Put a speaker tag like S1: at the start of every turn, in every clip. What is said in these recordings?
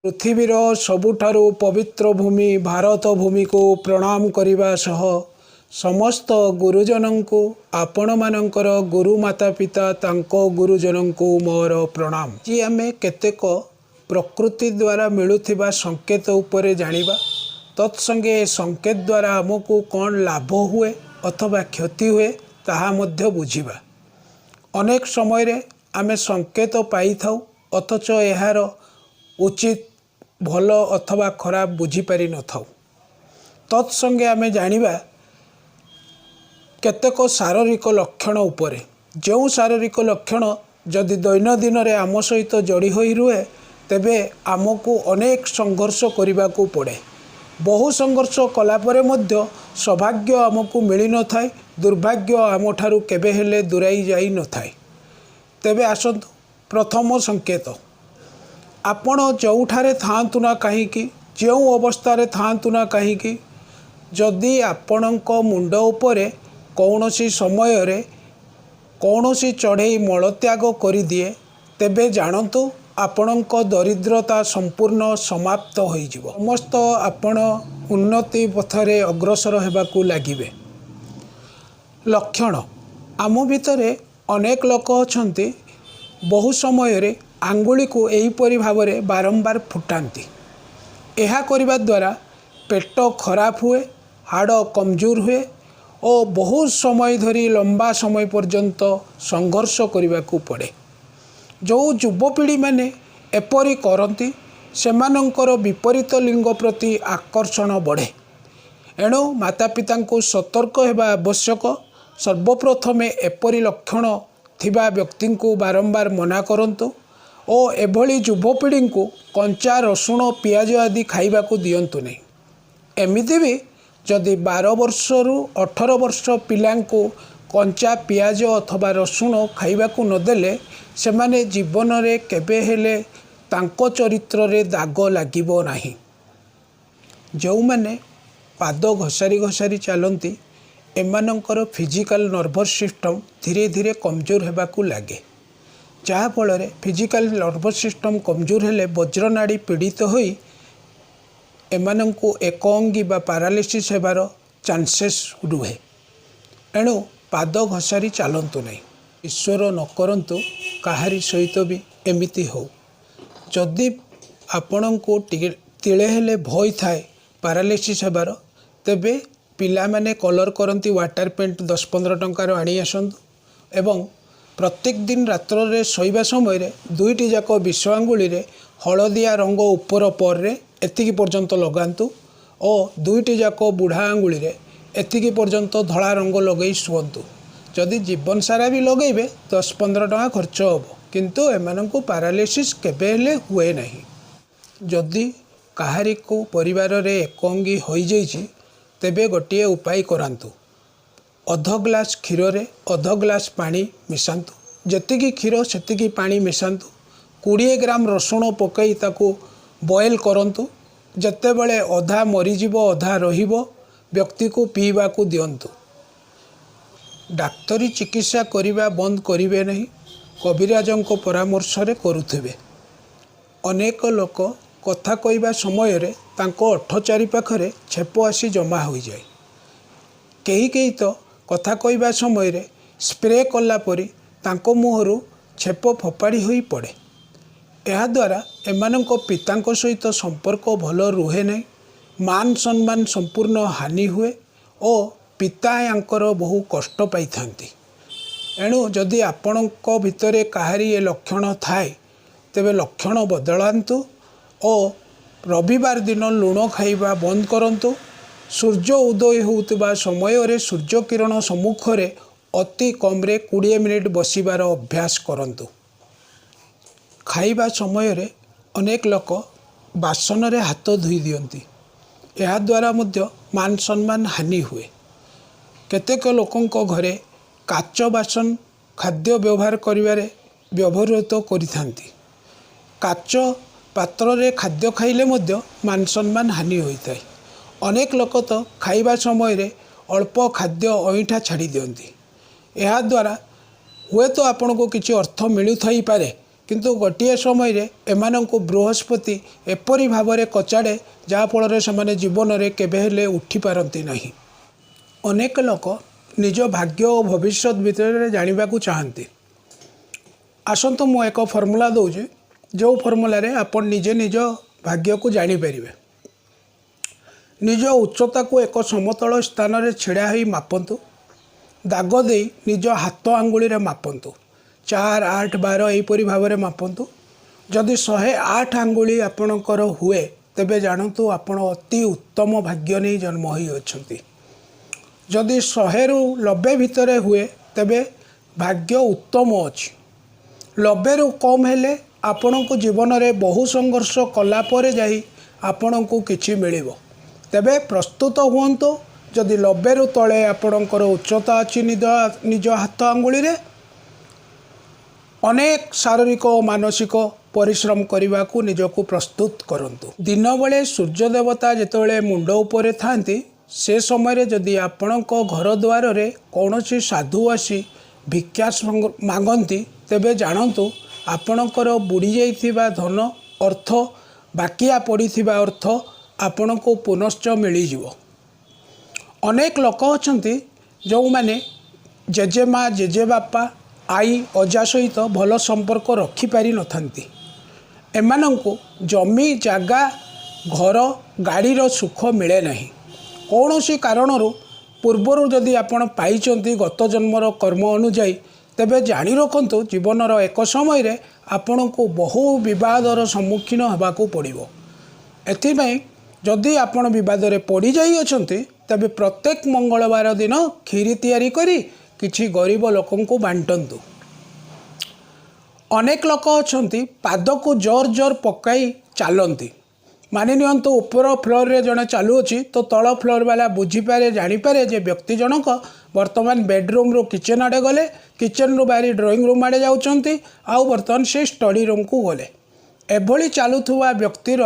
S1: ପୃଥିବୀର ସବୁଠାରୁ ପବିତ୍ର ଭୂମି ଭାରତ ଭୂମିକୁ ପ୍ରଣାମ କରିବା ସହ ସମସ୍ତ ଗୁରୁଜନଙ୍କୁ, ଆପଣମାନଙ୍କର ଗୁରୁ ମାତା ପିତା, ତାଙ୍କ ଗୁରୁଜନଙ୍କୁ ମୋର ପ୍ରଣାମ। ଆଜି ଆମେ କେତେକ ପ୍ରକୃତି ଦ୍ୱାରା ମିଳୁଥିବା ସଂକେତ ଉପରେ ଜାଣିବା, ତତ୍ସଙ୍ଗେ ଏ ସଂକେତ ଦ୍ୱାରା ଆମକୁ କ'ଣ ଲାଭ ହୁଏ ଅଥବା କ୍ଷତି ହୁଏ, ତାହା ମଧ୍ୟ ବୁଝିବା। ଅନେକ ସମୟରେ ଆମେ ସଂକେତ ପାଇଥାଉ, ଅଥଚ ଏହାର ଉଚିତ ଭଲ ଅଥବା ଖରାପ ବୁଝିପାରିନଥାଉ। ତତ୍ସଙ୍ଗେ ଆମେ ଜାଣିବା କେତେକ ଶାରୀରିକ ଲକ୍ଷଣ ଉପରେ, ଯେଉଁ ଶାରୀରିକ ଲକ୍ଷଣ ଯଦି ଦୈନନ୍ଦିନରେ ଆମ ସହିତ ଯୋଡ଼ି ହୋଇ ରୁହେ, ତେବେ ଆମକୁ ଅନେକ ସଂଘର୍ଷ କରିବାକୁ ପଡ଼େ। ବହୁ ସଂଘର୍ଷ କଲା ପରେ ମଧ୍ୟ ସୌଭାଗ୍ୟ ଆମକୁ ମିଳିନଥାଏ, ଦୁର୍ଭାଗ୍ୟ ଆମଠାରୁ କେବେ ହେଲେ ଦୂରାଇ ଯାଇନଥାଏ। ତେବେ ଆସନ୍ତୁ, ପ୍ରଥମ ସଂକେତ। ଆପଣ ଯେଉଁଠାରେ ଥାଆନ୍ତୁ ନା କାହିଁକି, ଯେଉଁ ଅବସ୍ଥାରେ ଥାଆନ୍ତୁ ନା କାହିଁକି, ଯଦି ଆପଣଙ୍କ ମୁଣ୍ଡ ଉପରେ କୌଣସି ସମୟରେ କୌଣସି ଚଢ଼େଇ ମଳତ୍ୟାଗ କରିଦିଏ, ତେବେ ଜାଣନ୍ତୁ ଆପଣଙ୍କ ଦରିଦ୍ରତା ସମ୍ପୂର୍ଣ୍ଣ ସମାପ୍ତ ହୋଇଯିବ। ସମସ୍ତ ଆପଣ ଉନ୍ନତି ପଥରେ ଅଗ୍ରସର ହେବାକୁ ଲାଗିବେ। ଲକ୍ଷଣ, ଆମ ଭିତରେ ଅନେକ ଲୋକ ଅଛନ୍ତି, ବହୁ ସମୟରେ ଆଙ୍ଗୁଳିକୁ ଏହିପରି ଭାବରେ ବାରମ୍ବାର ଫୁଟାନ୍ତି। ଏହା କରିବା ଦ୍ୱାରା ପେଟ ଖରାପ ହୁଏ, ହାଡ଼ କମଜୋର ହୁଏ ଓ ବହୁତ ସମୟ ଧରି, ଲମ୍ବା ସମୟ ପର୍ଯ୍ୟନ୍ତ ସଂଘର୍ଷ କରିବାକୁ ପଡ଼େ। ଯେଉଁ ଯୁବପିଢ଼ିମାନେ ଏପରି କରନ୍ତି, ସେମାନଙ୍କର ବିପରୀତ ଲିଙ୍ଗ ପ୍ରତି ଆକର୍ଷଣ ବଢ଼େ। ଏଣୁ ମାତା ପିତାଙ୍କୁ ସତର୍କ ହେବା ଆବଶ୍ୟକ। ସର୍ବପ୍ରଥମେ ଏପରି ଲକ୍ଷଣ ଥିବା ବ୍ୟକ୍ତିଙ୍କୁ ବାରମ୍ବାର ମନା କରନ୍ତୁ ଓ ଏଭଳି ଯୁବପିଢ଼ିଙ୍କୁ କଞ୍ଚା ରସୁଣ, ପିଆଜ ଆଦି ଖାଇବାକୁ ଦିଅନ୍ତୁ ନାହିଁ। ଏମିତି ବି ଯଦି 12 ବର୍ଷରୁ 18 ବର୍ଷ ପିଲାଙ୍କୁ କଞ୍ଚା ପିଆଜ ଅଥବା ରସୁଣ ଖାଇବାକୁ ନଦେଲେ, ସେମାନେ ଜୀବନରେ କେବେ ହେଲେ ତାଙ୍କ ଚରିତ୍ରରେ ଦାଗ ଲାଗିବ ନାହିଁ। ଯେଉଁମାନେ ପାଦ ଘୋଷାରି ଘୋଷାରି ଚାଲନ୍ତି, ଏମାନଙ୍କର ଫିଜିକାଲ୍ ନର୍ଭସ୍ ସିଷ୍ଟମ୍ ଧୀରେ ଧୀରେ କମଜୋର ହେବାକୁ ଲାଗେ, ଯାହାଫଳରେ ଫିଜିକାଲ୍ ନର୍ଭସ୍ ସିଷ୍ଟମ୍ କମଜୋର ହେଲେ ବଜ୍ରନାଡ଼ୀ ପୀଡ଼ିତ ହୋଇ ଏମାନଙ୍କୁ ଏକଅଙ୍ଗୀ ବା ପାରାଲିସିସ୍ ହେବାର ଚାନ୍ସେସ୍ ରୁହେ। ଏଣୁ ପାଦ ଘୋଷାରି ଚାଲନ୍ତୁ ନାହିଁ। ଈଶ୍ୱର ନ କରନ୍ତୁ କାହାରି ସହିତ ବି ଏମିତି ହେଉ। ଯଦି ଆପଣଙ୍କୁ ଟିକେ ତିଳେ ହେଲେ ଭୟ ଥାଏ ପାରାଲିସିସ୍ ହେବାର, ତେବେ ପିଲାମାନେ କଲର୍ କରନ୍ତି ୱାଟର୍ ପେଣ୍ଟ, 10-15 ଟଙ୍କାର ଆଣି ଆସନ୍ତୁ ଏବଂ ପ୍ରତ୍ୟେକ ଦିନ ରାତ୍ରରେ ଶୋଇବା ସମୟରେ ଦୁଇଟି ଯାକ ବିଷ ଆଙ୍ଗୁଳିରେ ହଳଦିଆ ରଙ୍ଗ ଉପର ପରରେ ଏତିକି ପର୍ଯ୍ୟନ୍ତ ଲଗାନ୍ତୁ ଓ ଦୁଇଟି ଯାକ ବୁଢ଼ା ଆଙ୍ଗୁଳିରେ ଏତିକି ପର୍ଯ୍ୟନ୍ତ ଧଳା ରଙ୍ଗ ଲଗାଇ ଶୁଅନ୍ତୁ। ଯଦି ଜୀବନ ସାରା ବି ଲଗାଇବେ, 10-15 ଟଙ୍କା ଖର୍ଚ୍ଚ ହେବ, କିନ୍ତୁ ଏମାନଙ୍କୁ ପାରାଲିସିସ୍ କେବେ ହେଲେ ହୁଏ ନାହିଁ। ଯଦି କାହାରିକୁ ପରିବାରରେ ଏକଅଙ୍ଗୀ ହୋଇଯାଇଛି, ତେବେ ଗୋଟିଏ ଉପାୟ କରାନ୍ତୁ। ଅଧ ଗ୍ଲାସ୍ କ୍ଷୀରରେ ଅଧ ଗ୍ଲାସ୍ ପାଣି ମିଶାନ୍ତୁ। ଯେତିକି କ୍ଷୀର ସେତିକି ପାଣି ମିଶାନ୍ତୁ। 20 ଗ୍ରାମ ରସୁଣ ପକାଇ ତାକୁ ବଏଲ୍ କରନ୍ତୁ। ଯେତେବେଳେ ଅଧା ମରିଯିବ, ଅଧା ରହିବ, ବ୍ୟକ୍ତିକୁ ପିଇବାକୁ ଦିଅନ୍ତୁ। ଡାକ୍ତରୀ ଚିକିତ୍ସା କରିବା ବନ୍ଦ କରିବେ ନାହିଁ, କବିରାଜଙ୍କ ପରାମର୍ଶରେ କରୁଥିବେ। ଅନେକ ଲୋକ କଥା କହିବା ସମୟରେ ତାଙ୍କ ଓଠ ଚାରିପାଖରେ ଛେପ ଆସି ଜମା ହୋଇଯାଏ। କେହି କେହି ତ କଥା କହିବା ସମୟରେ ସ୍ପ୍ରେ କଲା ପରି ତାଙ୍କ ମୁହଁରୁ ଛେପ ଫୋପାଡ଼ି ହୋଇ ପଡ଼େ। ଏହାଦ୍ୱାରା ଏମାନଙ୍କ ପିତାଙ୍କ ସହିତ ସମ୍ପର୍କ ଭଲ ରୁହେ ନାହିଁ, ମାନ ସମ୍ମାନ ସମ୍ପୂର୍ଣ୍ଣ ହାନି ହୁଏ ଓ ପିତା ୟାଙ୍କର ବହୁ କଷ୍ଟ ପାଇଥାନ୍ତି। ଏଣୁ ଯଦି ଆପଣଙ୍କ ଭିତରେ କାହାରି ଏ ଲକ୍ଷଣ ଥାଏ, ତେବେ ଲକ୍ଷଣ ବଦଳାନ୍ତୁ ଓ ରବିବାର ଦିନ ଲୁଣ ଖାଇବା ବନ୍ଦ କରନ୍ତୁ। ସୂର୍ଯ୍ୟ ଉଦୟ ହେଉଥିବା ସମୟରେ ସୂର୍ଯ୍ୟ କିରଣ ସମ୍ମୁଖରେ ଅତି କମ୍ରେ 20 ମିନିଟ୍ ବସିବାର ଅଭ୍ୟାସ କରନ୍ତୁ। ଖାଇବା ସମୟରେ ଅନେକ ଲୋକ ବାସନରେ ହାତ ଧୋଇ ଦିଅନ୍ତି। ଏହାଦ୍ୱାରା ମଧ୍ୟ ମାନ ସମ୍ମାନ ହାନି ହୁଏ। କେତେକ ଲୋକଙ୍କ ଘରେ କାଚ ବାସନ ଖାଦ୍ୟ ବ୍ୟବହାର କରିବାରେ ବ୍ୟବହୃତ କରିଥାନ୍ତି। କାଚ ପାତ୍ରରେ ଖାଦ୍ୟ ଖାଇଲେ ମଧ୍ୟ ମାନ ସମ୍ମାନ ହାନି ହୋଇଥାଏ। ଅନେକ ଲୋକ ତ ଖାଇବା ସମୟରେ ଅଳ୍ପ ଖାଦ୍ୟ ଅଇଁଠା ଛାଡ଼ି ଦିଅନ୍ତି। ଏହାଦ୍ୱାରା ହୁଏତ ଆପଣଙ୍କୁ କିଛି ଅର୍ଥ ମିଳୁଥାଇପାରେ। କିନ୍ତୁ ଗୋଟିଏ ସମୟରେ ଏମାନଙ୍କୁ ବୃହସ୍ପତି ଏପରି ଭାବରେ କଚାଡ଼େ, ଯାହାଫଳରେ ସେମାନେ ଜୀବନରେ କେବେ ହେଲେ ଉଠିପାରନ୍ତି ନାହିଁ। ଅନେକ ଲୋକ ନିଜ ଭାଗ୍ୟ ଓ ଭବିଷ୍ୟତ ଭିତରେ ଜାଣିବାକୁ ଚାହାନ୍ତି। ଆସନ୍ତୁ, ମୁଁ ଏକ ଫର୍ମୁଲା ଦେଉଛି, ଯେଉଁ ଫର୍ମୁଲାରେ ଆପଣ ନିଜେ ନିଜ ଭାଗ୍ୟକୁ ଜାଣିପାରିବେ। ନିଜ ଉଚ୍ଚତାକୁ ଏକ ସମତଳ ସ୍ଥାନରେ ଛିଡ଼ା ହୋଇ ମାପନ୍ତୁ। ଦାଗ ଦେଇ ନିଜ ହାତ ଆଙ୍ଗୁଳିରେ ମାପନ୍ତୁ। 4, 8, 12 ଏହିପରି ଭାବରେ ମାପନ୍ତୁ। ଯଦି 108 ଆଙ୍ଗୁଳି ଆପଣଙ୍କର ହୁଏ, ତେବେ ଜାଣନ୍ତୁ ଆପଣ ଅତି ଉତ୍ତମ ଭାଗ୍ୟ ନେଇ ଜନ୍ମ ହୋଇଅଛନ୍ତି। ଯଦି 100ରୁ 90 ଭିତରେ ହୁଏ, ତେବେ ଭାଗ୍ୟ ଉତ୍ତମ ଅଛି। 90ରୁ କମ୍ ହେଲେ ଆପଣଙ୍କୁ ଜୀବନରେ ବହୁ ସଂଘର୍ଷ କଲା ପରେ ଯାଇ ଆପଣଙ୍କୁ କିଛି ମିଳିବ। ତେବେ ପ୍ରସ୍ତୁତ ହୁଅନ୍ତୁ। ଯଦି 90ରୁ ତଳେ ଆପଣଙ୍କର ଉଚ୍ଚତା ଅଛି, ନିଜ ନିଜ ହାତ ଆଙ୍ଗୁଳିରେ, ଅନେକ ଶାରୀରିକ ଓ ମାନସିକ ପରିଶ୍ରମ କରିବାକୁ ନିଜକୁ ପ୍ରସ୍ତୁତ କରନ୍ତୁ। ଦିନବେଳେ ସୂର୍ଯ୍ୟ ଦେବତା ଯେତେବେଳେ ମୁଣ୍ଡ ଉପରେ ଥାଆନ୍ତି, ସେ ସମୟରେ ଯଦି ଆପଣଙ୍କ ଘର ଦ୍ୱାରରେ କୌଣସି ସାଧୁ ଆସି ଭିକ୍ଷା ମାଗନ୍ତି, ତେବେ ଜାଣନ୍ତୁ ଆପଣଙ୍କର ବୁଡ଼ି ଯାଇଥିବା ଧନ, ଅର୍ଥ, ବାକିଆ ପଡ଼ିଥିବା ଅର୍ଥ ଆପଣଙ୍କୁ ପୁନଶ୍ଚ ମିଳିଯିବ। ଅନେକ ଲୋକ ଅଛନ୍ତି, ଯେଉଁମାନେ ଜେଜେମା, ଜେଜେବାପା, ଆଈ, ଅଜା ସହିତ ଭଲ ସମ୍ପର୍କ ରଖିପାରିନଥାନ୍ତି। ଏମାନଙ୍କୁ ଜମି, ଜାଗା, ଘର, ଗାଡ଼ିର ସୁଖ ମିଳେ ନାହିଁ। କୌଣସି କାରଣରୁ ପୂର୍ବରୁ ଯଦି ଆପଣ ପାଇଛନ୍ତି ଗତ ଜନ୍ମର କର୍ମ ଅନୁଯାୟୀ, ତେବେ ଜାଣି ରଖନ୍ତୁ, ଜୀବନର ଏକ ସମୟରେ ଆପଣଙ୍କୁ ବହୁ ବିବାଦର ସମ୍ମୁଖୀନ ହେବାକୁ ପଡ଼ିବ। ଏଥିପାଇଁ ଯଦି ଆପଣ ବିବାଦରେ ପଡ଼ିଯାଇଅଛନ୍ତି, ତେବେ ପ୍ରତ୍ୟେକ ମଙ୍ଗଳବାର ଦିନ କ୍ଷୀରି ତିଆରି କରି କିଛି ଗରିବ ଲୋକଙ୍କୁ ବାଣ୍ଟନ୍ତୁ। ଅନେକ ଲୋକ ଅଛନ୍ତି, ପାଦକୁ ଜୋର ଜୋର ପକାଇ ଚାଲନ୍ତି। ମାନି ନିଅନ୍ତୁ, ଉପର ଫ୍ଲୋରରେ ଜଣେ ଚାଲୁଅଛି ତ ତଳ ଫ୍ଲୋର ବାଲା ବୁଝିପାରେ, ଜାଣିପାରେ ଯେ ବ୍ୟକ୍ତି ଜଣକ ବର୍ତ୍ତମାନ ବେଡ଼ରୁମ୍ରୁ କିଚେନ୍ ଆଡ଼େ ଗଲେ, କିଚେନ୍ରୁ ବାହାରି ଡ୍ରଇଂ ରୁମ୍ ଆଡ଼େ ଯାଉଛନ୍ତି, ଆଉ ବର୍ତ୍ତମାନ ସେ ଷ୍ଟଡ଼ି ରୁମ୍କୁ ଗଲେ। ଏଭଳି ଚାଲୁଥିବା ବ୍ୟକ୍ତିର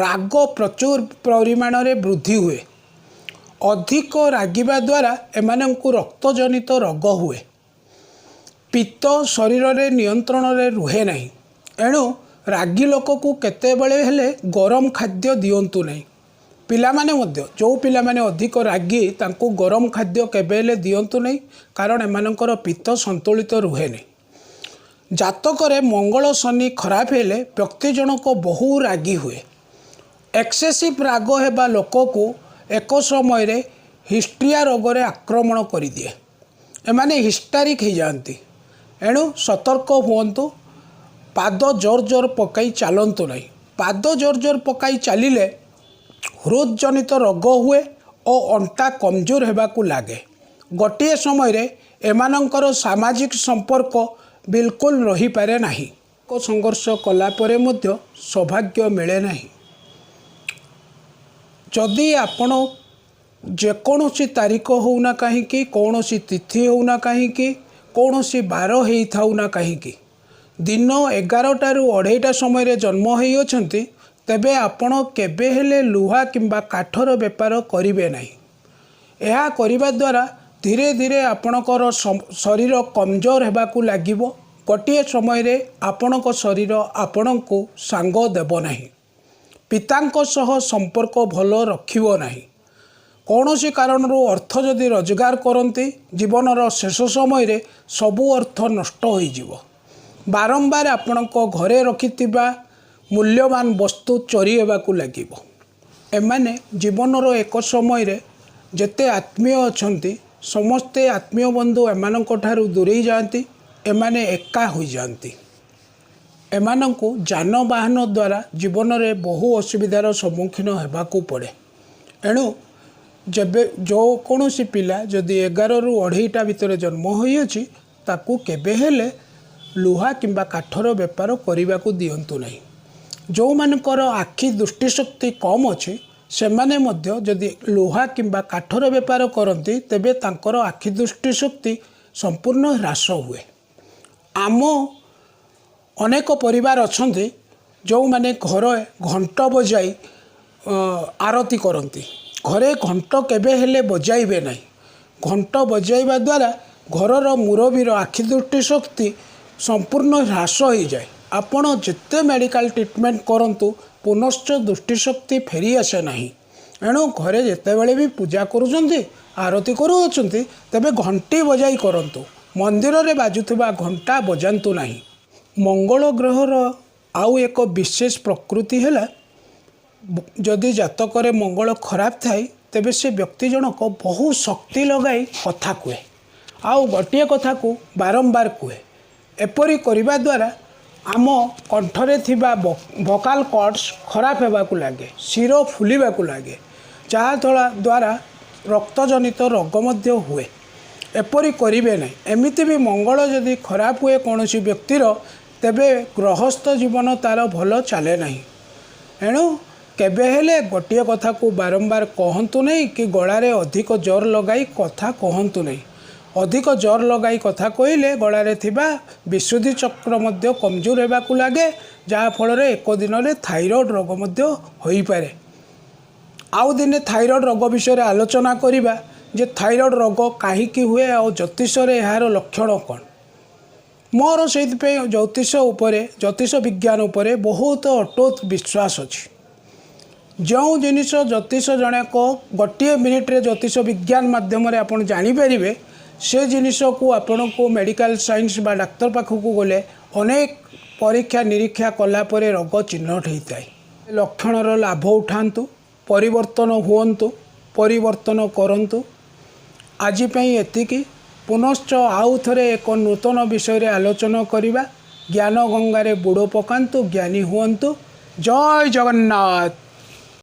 S1: ରାଗ ପ୍ରଚୁର ପରିମାଣରେ ବୃଦ୍ଧି ହୁଏ। ଅଧିକ ରାଗିବା ଦ୍ୱାରା ଏମାନଙ୍କୁ ରକ୍ତଜନିତ ରୋଗ ହୁଏ। ପିତ୍ତ ଶରୀରରେ ନିୟନ୍ତ୍ରଣରେ ରୁହେ ନାହିଁ। ଏଣୁ ରାଗି ଲୋକକୁ କେତେବେଳେ ହେଲେ ଗରମ ଖାଦ୍ୟ ଦିଅନ୍ତୁ ନାହିଁ। ପିଲାମାନେ ମଧ୍ୟ, ଯେଉଁ ପିଲାମାନେ ଅଧିକ ରାଗି, ତାଙ୍କୁ ଗରମ ଖାଦ୍ୟ କେବେ ହେଲେ ଦିଅନ୍ତୁ ନାହିଁ, କାରଣ ଏମାନଙ୍କର ପିତ୍ତ ସନ୍ତୁଳିତ ରୁହେନି। ଜାତକରେ ମଙ୍ଗଳ, ଶନି ଖରାପ ହେଲେ ବ୍ୟକ୍ତି ଜଣକ ବହୁ ରାଗି ହୁଏ। ଏକ୍ସେସିଭ୍ ରାଗ ହେବା ଲୋକକୁ ଏକ ସମୟରେ ହିଷ୍ଟ୍ରିଆ ରୋଗରେ ଆକ୍ରମଣ କରିଦିଏ। ଏମାନେ ହିଷ୍ଟାରିକ୍ ହେଇଯାଆନ୍ତି। ଏଣୁ ସତର୍କ ହୁଅନ୍ତୁ। ପାଦ ଜୋର ଜୋର ପକାଇ ଚାଲନ୍ତୁ ନାହିଁ। ପାଦ ଜୋର ଜୋର ପକାଇ ଚାଲିଲେ ହୃଦଜନିତ ରୋଗ ହୁଏ ଓ ଅଣ୍ଟା କମଜୋର ହେବାକୁ ଲାଗେ। ଗୋଟିଏ ସମୟରେ ଏମାନଙ୍କର ସାମାଜିକ ସମ୍ପର୍କ ବିଲକୁଲ ରହିପାରେ ନାହିଁ। ସଂଘର୍ଷ କଲା ପରେ ମଧ୍ୟ ସୌଭାଗ୍ୟ ମିଳେ ନାହିଁ। ଯଦି ଆପଣ ଯେକୌଣସି ତାରିଖ ହେଉନା କାହିଁକି, କୌଣସି ତିଥି ହେଉନା କାହିଁକି, କୌଣସି ବାର ହେଇଥାଉ ନା କାହିଁକି, ଦିନ 11ଟାରୁ 2:30ଟା ସମୟରେ ଜନ୍ମ ହୋଇଅଛନ୍ତି, ତେବେ ଆପଣ କେବେ ହେଲେ ଲୁହା କିମ୍ବା କାଠର ବେପାର କରିବେ ନାହିଁ। ଏହା କରିବା ଦ୍ୱାରା ଧୀରେ ଧୀରେ ଆପଣଙ୍କର ଶରୀର କମଜୋର ହେବାକୁ ଲାଗିବ। ଗୋଟିଏ ସମୟରେ ଆପଣଙ୍କ ଶରୀର ଆପଣଙ୍କୁ ସାଙ୍ଗ ଦେବ ନାହିଁ। ପିତାଙ୍କ ସହ ସମ୍ପର୍କ ଭଲ ରଖିବ ନାହିଁ। କୌଣସି କାରଣରୁ ଅର୍ଥ ଯଦି ରୋଜଗାର କରନ୍ତି, ଜୀବନର ଶେଷ ସମୟରେ ସବୁ ଅର୍ଥ ନଷ୍ଟ ହୋଇଯିବ। ବାରମ୍ବାର ଆପଣଙ୍କ ଘରେ ରଖିଥିବା ମୂଲ୍ୟବାନ ବସ୍ତୁ ଚୋରି ହେବାକୁ ଲାଗିବ। ଏମାନେ ଜୀବନର ଏକ ସମୟରେ ଯେତେ ଆତ୍ମୀୟ ଅଛନ୍ତି, ସମସ୍ତେ ଆତ୍ମୀୟ ବନ୍ଧୁ ଏମାନଙ୍କ ଠାରୁ ଦୂରେଇ ଯାଆନ୍ତି। ଏମାନେ ଏକା ହୋଇଯାଆନ୍ତି। ଏମାନଙ୍କୁ ଯାନବାହନ ଦ୍ୱାରା ଜୀବନରେ ବହୁ ଅସୁବିଧାର ସମ୍ମୁଖୀନ ହେବାକୁ ପଡ଼େ। ଏଣୁ ଯେବେ ଯେଉଁ କୌଣସି ପିଲା ଯଦି 11ରୁ 2:30ଟା ଭିତରେ ଜନ୍ମ ହୋଇଅଛି, ତାକୁ କେବେ ହେଲେ ଲୁହା କିମ୍ବା କାଠର ବେପାର କରିବାକୁ ଦିଅନ୍ତୁ ନାହିଁ। ଯେଉଁମାନଙ୍କର ଆଖି ଦୃଷ୍ଟିଶକ୍ତି କମ୍ ଅଛି, ସେମାନେ ମଧ୍ୟ ଯଦି ଲୁହା କିମ୍ବା କାଠର ବେପାର କରନ୍ତି, ତେବେ ତାଙ୍କର ଆଖି ଦୃଷ୍ଟିଶକ୍ତି ସମ୍ପୂର୍ଣ୍ଣ ହ୍ରାସ ହୁଏ। ଆମ ଅନେକ ପରିବାର ଅଛନ୍ତି, ଯେଉଁମାନେ ଘରେ ଘଣ୍ଟ ବଜାଇ ଆରତି କରନ୍ତି। ଘରେ ଘଣ୍ଟ କେବେ ହେଲେ ବଜାଇବେ ନାହିଁ। ଘଣ୍ଟ ବଜାଇବା ଦ୍ୱାରା ଘରର ମୁରବୀର ଆଖି ଦୃଷ୍ଟି ଶକ୍ତି ସମ୍ପୂର୍ଣ୍ଣ ହ୍ରାସ ହୋଇଯାଏ। ଆପଣ ଯେତେ ମେଡ଼ିକାଲ ଟ୍ରିଟମେଣ୍ଟ କରନ୍ତୁ, ପୁନଶ୍ଚ ଦୃଷ୍ଟିଶକ୍ତି ଫେରି ଆସେ ନାହିଁ। ଏଣୁ ଘରେ ଯେତେବେଳେ ବି ପୂଜା କରୁଛନ୍ତି, ଆରତି କରୁଅଛନ୍ତି, ତେବେ ଘଣ୍ଟି ବଜାଇ କରନ୍ତୁ, ମନ୍ଦିରରେ ବାଜୁଥିବା ଘଣ୍ଟା ବଜାନ୍ତୁ ନାହିଁ। ମଙ୍ଗଳ ଗ୍ରହର ଆଉ ଏକ ବିଶେଷ ପ୍ରକୃତି ହେଲା, ଯଦି ଜାତକରେ ମଙ୍ଗଳ ଖରାପ ଥାଏ, ତେବେ ସେ ବ୍ୟକ୍ତି ଜଣକ ବହୁ ଶକ୍ତି ଲଗାଇ କଥା କୁହେ ଆଉ ଗୋଟିଏ କଥାକୁ ବାରମ୍ବାର କୁହେ। ଏପରି କରିବା ଦ୍ୱାରା ଆମ କଣ୍ଠରେ ଥିବା ଭୋକାଲ କର୍ଡ଼ସ୍ ଖରାପ ହେବାକୁ ଲାଗେ, ଶିର ଫୁଲିବାକୁ ଲାଗେ, ଯାହାଦ୍ୱାରା ରକ୍ତଜନିତ ରୋଗ ମଧ୍ୟ ହୁଏ। ଏପରି କରିବେ ନାହିଁ। ଏମିତି ବି ମଙ୍ଗଳ ଯଦି ଖରାପ ହୁଏ କୌଣସି ବ୍ୟକ୍ତିର, ତେବେ ଗୃହସ୍ଥ ଜୀବନ ତା'ର ଭଲ ଚାଲେ ନାହିଁ। ଏଣୁ କେବେ ହେଲେ ଗୋଟିଏ କଥାକୁ ବାରମ୍ବାର କହନ୍ତୁ ନାହିଁ କି ଗଳାରେ ଅଧିକ ଜୋର ଲଗାଇ କଥା କହନ୍ତୁ ନାହିଁ। ଅଧିକ ଜୋର ଲଗାଇ କଥା କହିଲେ ଗଳାରେ ଥିବା ବିଶୁଦ୍ଧି ଚକ୍ର ମଧ୍ୟ କମଜୋର ହେବାକୁ ଲାଗେ, ଯାହାଫଳରେ ଏକ ଦିନରେ ଥାଇରଏଡ଼ ରୋଗ ମଧ୍ୟ ହୋଇପାରେ। ଆଉ ଦିନେ ଥାଇରଏଡ଼ ରୋଗ ବିଷୟରେ ଆଲୋଚନା କରିବା ଯେ ଥାଇରଏଡ଼ ରୋଗ କାହିଁକି ହୁଏ ଆଉ ଜ୍ୟୋତିଷରେ ଏହାର ଲକ୍ଷଣ କ'ଣ। ମୋର ସେଇଥିପାଇଁ ଜ୍ୟୋତିଷ ଉପରେ, ଜ୍ୟୋତିଷ ବିଜ୍ଞାନ ଉପରେ ବହୁତ ଅଟୁଟ ବିଶ୍ୱାସ ଅଛି। ଯେଉଁ ଜିନିଷ ଜ୍ୟୋତିଷ ଜଣକ ଗୋଟିଏ ମିନିଟ୍ରେ ଜ୍ୟୋତିଷ ବିଜ୍ଞାନ ମାଧ୍ୟମରେ ଆପଣ ଜାଣିପାରିବେ, ସେ ଜିନିଷକୁ ଆପଣଙ୍କୁ ମେଡ଼ିକାଲ ସାଇନ୍ସ ବା ଡାକ୍ତର ପାଖକୁ ଗଲେ ଅନେକ ପରୀକ୍ଷା ନିରୀକ୍ଷା କଲା ପରେ ରୋଗ ଚିହ୍ନଟ ହୋଇଥାଏ। ଲକ୍ଷଣର ଲାଭ ଉଠାନ୍ତୁ, ପରିବର୍ତ୍ତନ ହୁଅନ୍ତୁ, ପରିବର୍ତ୍ତନ କରନ୍ତୁ। ଆଜି ପାଇଁ ଏତିକି। ପୁନଶ୍ଚ ଆଉ ଥରେ ଏକ ନୂତନ ବିଷୟରେ ଆଲୋଚନା କରିବା। ଜ୍ଞାନ ଗଙ୍ଗାରେ ବୁଡ଼ ପକାନ୍ତୁ, ଜ୍ଞାନୀ ହୁଅନ୍ତୁ। ଜୟ ଜଗନ୍ନାଥ।